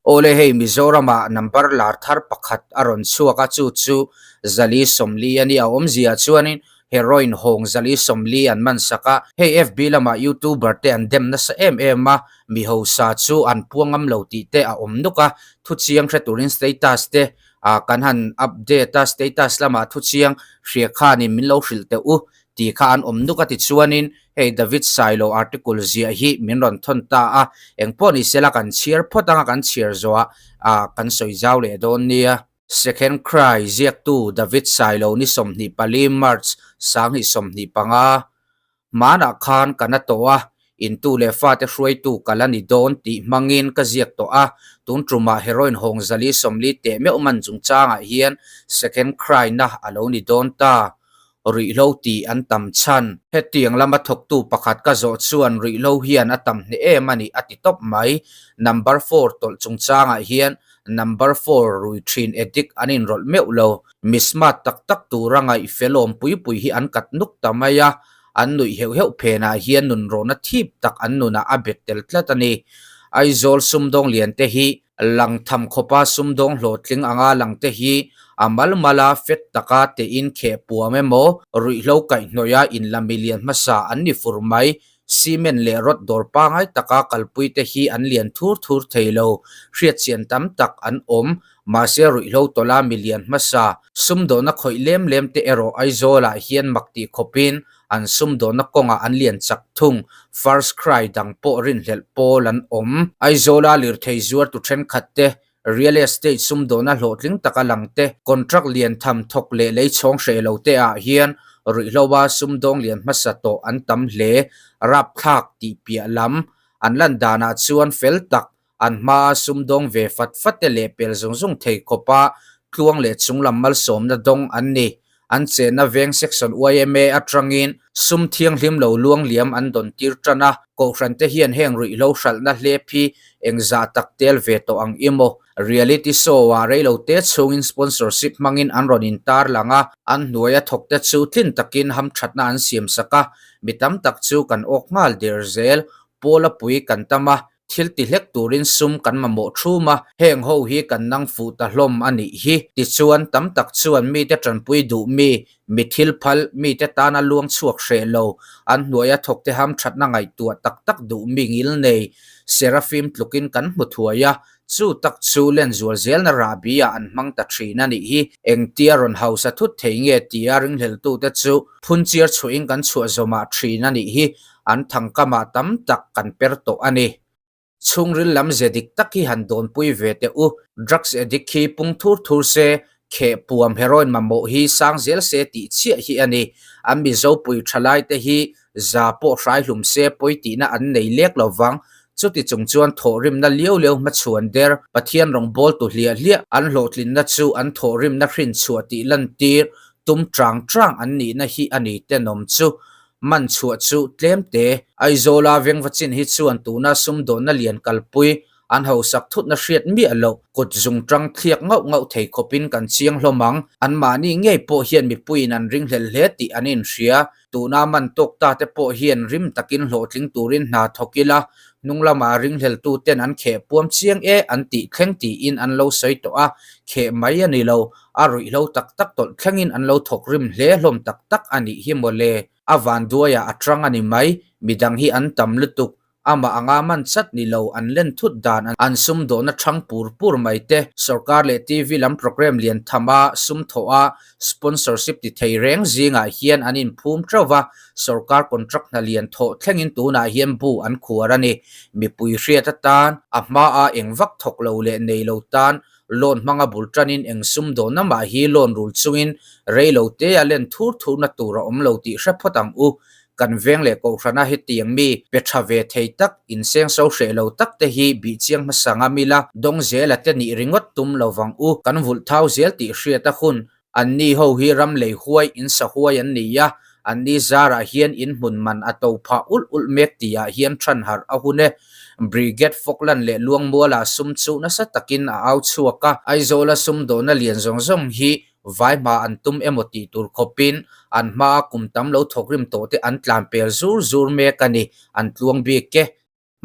Awle hei Mizoramah number lar thar pakhat a rawn chhuak a, chu chu Zali Sawmli a ni. A awmzia chuanin heroin hawng Zali Sawmli an man sak a, hei FB lamah youtuber te an dem nasa em em a, mi hausa chu an puang ngam lo tih te a awm nuk a, thuchiang hre turin status te kan han update a, status lamah thuchiang hria khanin min lo hrilh teh u tih kha an awm nuk a tichuanin hei David Sailo article ziah hi min rawn thawn ta a, engpawh ni sela kan chhiar phawt anga kan chhiar zawhah ah kan sawi zau leh dawn nia. Second Cry ziaktu David Sailo ni 24 March 2025 hmanah khan ka na tawh a, intu leh fate hruaitu ka la ni dawn tih hmangin ka ziak tawh a, tun tumah heroin hawng zali 40 teh meuh man chungchangah hian Second Cry na a lo ni dawn ta. Ruihhlo tih an tam chhan. Hetiang lama thawktu pakhat ka zawh chuan ruihhlo hian a tam hneh em a ni a ti tawp mai. Number four tawlh chungchangah hian number four rui thin addict an inrawlh meuh lo. Mi smart tak tak tura ngaih felawm pui pui hi an kat nuk ta mai a, an nuih heuh heuh phenah hian nunrawhna thip tak an nunah a bet tel tlat a ni. Aizawl sumdawng lian te hi Lang tham khawpa sumdawng hlawhtling anga langte hi a mal mala fet taka tein kheh puam emaw, ruihhlo kaihhnawih a inla milian hmasa an ni fur mai. Cement leh rod dawr pangai taka kalpuite hi an lian thur thur thei lo. Hriatchian tam tak an awm. Mahse ruihhlo tawla milian hmasa sumdawhna khawih lem lem te erawh Aizawlah hian mak tih khawpin An sumdawnna kawngah an lian chak thung. First Cry dang pawh rinhlelh pawl an awm. Aizawla lirthei zuartu thenkhat te, real estate sumdawna hlawhtling taka lang te, contract lian tham thawk leh lei chhawng hreh lo te ah hian ruihhloa sumdawng lian hmasa tawh an tam hle. Rapthlak tih piah lam an lan danah chuan fel tak an hmaa sumdawng ve fat fat te leh pel zung zung thei khawpa tluang leh chunglam malsawmna dawng an ni. An chenna veng section yma atangin sum thianghlim lo luang liam an dawn tir tan a, Kohhran te hian heng ruihhlo hralhna hlep hi engzah tak tel ve tawh ang i maw? Reality show ah reilo te chhungin sponsorship hmangin an rawn intar lang a, an hnuaia thawk te chu tlin takin hamthatna an siam sak a, mi tam tak chu kan awk nghal der zel. Pawla pui kan tam a, Thil ti hlek turin sum kan mamawh thum a, heng ho hi kan nang fuh ta hlawm a nih hi. Tichuan, tam tak chuan mite tanpui duh mi, mi thil phal, mite tana luang chhuak hreh lo, an hnuaia thawkte hamthatna ngaihtuah tak tak duh mi ngil nei, Seraphim tlukin kan hmu thuai a, chu tak chu lenzual zelna rahbi ah an hmang ta thin a nih hi. Engtia rawn hausa thut thei nge tia ringhleltute chu phunchiar chhuahin kan chhuah zawmah thin a nih hi. An thangkamah tam tak kan per tawh a ni. Chhungril lam ze dik tak hi han dawnpui ve teh u. Drugs addict hi pung thur thur se, kheh puam heroin mamawh hi sang zel se tih chiah hi a ni. An Mizo pui thalai te hi za pawh hrai hlum se pawi tihna an nei lek lo vang. Chuti chung chuan thawhrimna liau liau hmachhuan der Pathian rawngbawltu hliah hliah an hlawhtlinna chu an thawhrimna hrinchhuah tih lantir tum chang chang an nihna hi a ni tenawm chu. Man chhuah chu tlem te. Aizawla vengva chin hi chuan tuna sumdawnna lian kalpui an hausak thutna hriat miah loh kut zung tang thliak ngauh ngauh thei khawpin kan chiang hlawm ang. Anmahni ngei pawh hian mipuiin an ringhlel hle tih an inhria. Tuna man tawk ta te pawh hian rim takin hlawhtling turin hna thawk ila, hnung lama ringhleltu ten an kheh puam chiang e an tih thleng tiin an lo sawi tawh a, kheh mai a ni lo. A ruihhlo tak tak tawlh thlengin an lo thawk rim hle hlawm tak tak a nih hi mawle. A vanduaiah a tang a ni mai, midang hi an tam lutuk, amah anga man chat ni lo an len thut dan an sumdawhna thang pur pur mai te, sorkar leh TV lam programme lian tham a sum thawh a sponsorship ti thei reng zingah hian an inphum teuh va, sorkar contract hna lian thawh thlengin tunah hian bu an khuar a ni. Mipui hriat atan a hmaa eng vak thawk lo leh nei lo tan Loan hmanga bul tanin eng sumdawnna mah hi loan rul chungin rei lo te a len thur thurna tur a awm lo tih hre phawt ang u. Kan veng leh kohhrana hetiang mi pe tha ve thei tak, insengso hreh lo tak te hi bih chiang hmasa ngam ila, dawng zela te nih ringawt tum lo vang u. Kan vulh thau zel tih hriat a hun. Anni ho hi ram lei huai, in sa huai an ni a, anni zarah hian in hmun man a to phah ulh ulh mek tihah hian than harh a hun e. Brigade Falkland leh Luangmuala sum chu nasa takin a au chhuak a, Aizawla sumdawhna lian zawng zawng hi vai hma an tum emaw tih tur khawpin an hmaa kum tam lo thawkrim tawhte an tlan pel zur zur mek a ni, an tluang bik e.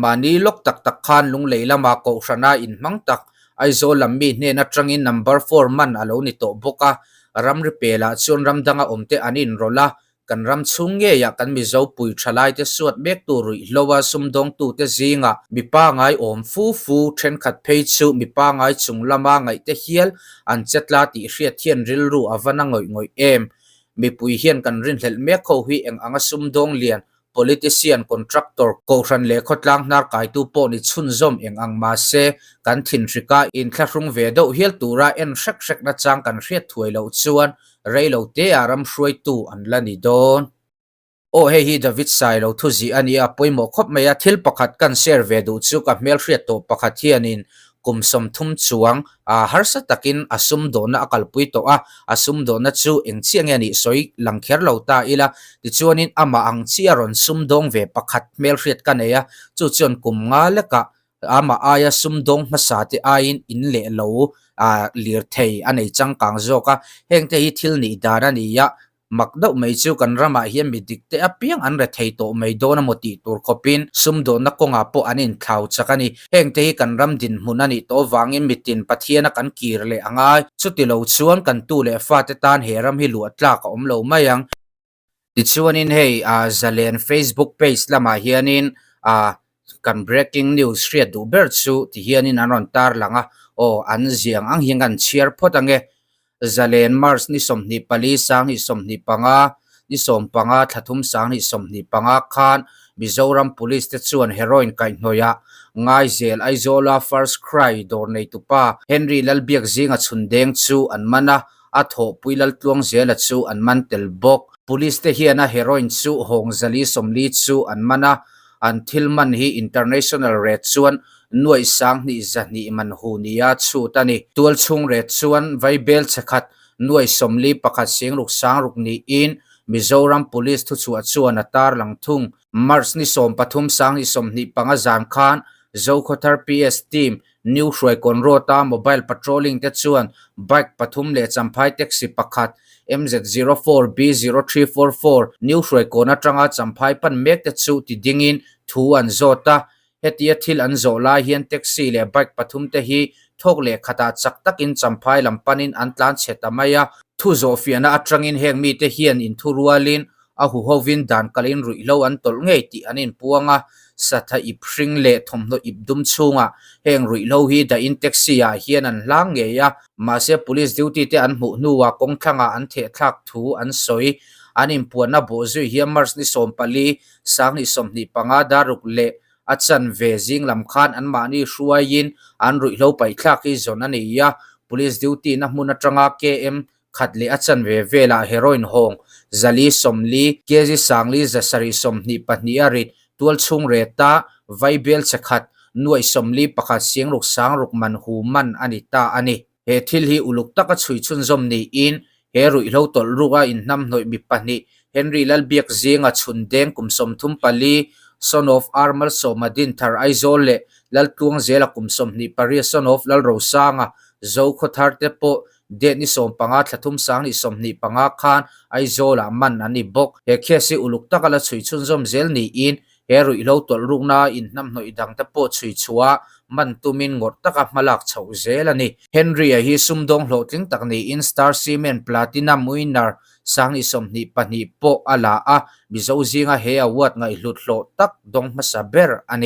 Mahni lawk tak tak khan Lunglei lama Kohhrana inhmang tak Aizawl lam mi hnen atangin number four man a lo ni tawh bawk a, ramri pelah chuan ram danga awmte an inrawlh a, kan ram chhung ngeiah kan Mizo pui thalaite suat mek tur ruihhlo a sumdawngtute zingah mipa ngai awm fu fu thenkhat phei chu mipa ngai chung lama ngaihte hial an che tla tih hriat hian rilru a va na ngawih ngawih em. Mipui hian kan rinhlelh mek ho hi eng anga sumdawng lian Politician, contractor, kohhran leh khawtlang hnar kaitu pawh ni chhunzawm eng ang mahse, kan thinhrika inthlahrung ve deuh hial tura en hrek hrek nachang kan hriat thuai loh chuan rei lo teah ram hruaitu an la ni dawn. Aw hei hi David Sailo thu zih a nia, pawimawh khawp mai a, thil pakhat kan share ve duh chu ka hmelhriat tawh pakhat hianin kum 30 chuang a harsa takin a sumdawhna a kalpui tawh a, a sumdawhna chu eng chiah nge nih sawi lang kher lo ta ila, tichuanin amah ang chiah rawn sumdawng ve pakhat hmelhriat ka nei a, chu chuan kum nga lekah amah aia sumdawng hmasa te aiin in leh lo a lirthei a nei changkang zawk a, hengte hi thil nih dan a ni a, Mak deuh mai chu kan ramah hian mi dik te apiang an re thei tawh mai dawn a maw tih tur khawpin sumdawnna kawngah pawh an inthlau chak a ni. Hengte hi kan ram dinhmun a nih tawh avangin mitin Pathiana kan kir leh a ngai. Chuti lo chuan kan tu leh fate tan he ram hi luah tlak a awm lo mai ang. Tichuanin hei Zalen Facebook page lamah hianin kan breaking news hriat duh ber chu ti hianin an rawn tarlang a, aw an ziang ang hian kan chhiar phawt ange. Zalen March ni 24 2025, ni 15 thla thum 2025 khan Mizoram Police te chuan heroin kaihhnawih ah Ngaizel Aizawla First Cry dawr neitupa Henry Lalbiakzinga chhundeng chu an man a, a thawhpui Laltluangzela chu an man tel bawk. Police te hian a heroin chu hawng 440 chu an man a, An thil man hi international rate chuan nuaih 1200 man hu nia chhut a ni. Tual chhung rate chuan vaibel chhe khat nuaih 41 singruk sangruk niin Mizoram Police thuchhuah chuan a tarlang thung. March ni 13 2025 zan khan Zokhawthar PS team New Hruaikawn Road-a mobile patrolling te chuan bike pathum leh Champhai taxi pakhat MZ 04 B0344 New Hruaikawn atanga Champhai pan mek te chu ti dingin thu an zawt a. Hetia thil an zawh lai hian taxi leh bike pathum te hi thawk leh khatah chak takin Champhai lam panin an tlan chhe ta mai a. Thu zawh fiahna atangin heng mite hian inthurualin A huhovin dan kalin ruihhlo an tawlh ngei tih an inpuang a, satha ip hring leh thawmhnaw ip dum chhungah heng ruihhlo hi dahin taxi ah hian an hlang ngei a, mahse police duty te an hmuh hnuah kawngthlangah an thehthlak thu an sawi. An inpuanna bawhzui hian March ni 14, 2025 daruk leh a chanve zing lam khan anmahni hruaiin an ruihhlo paihthlak hi zawn a nei a, police duty na hmun atanga KM Khat leh a chanve velah heroin hawng 440, kg 5724 a rit, tualchhung reta vaibel che khat nuaih 41 singruk sangruk man hu man a ni ta a ni. He thil hi uluk taka chhui chhunzawm niin he ruihhlo tawlh ruk a inhnamhnawih mi pahnih Henry Lalbiakzinga chhundeng kum 34, son of R Malsawma Dinthar Aizawl leh Laltluangzela kum 28 son of Lalrosanga Zokhawthar te pawh Date ni 15 thla thum 2025 khan Aizawlah man an ni bawk. He case hi uluk taka la chhui chhunzawm zel niin he ruihhlo tawlh rukna inhnamhnawih dangte pawh chhui chhuah man tumin ngawrh taka hmalak chhoh zel a ni. Henry-a hi sumdawng hlawhtling tak niin Star Cement Platinum winner 2022 pawh a la a, Mizo zinga he award ngaihhlut hlawh tak dawng hmasa ber a ni.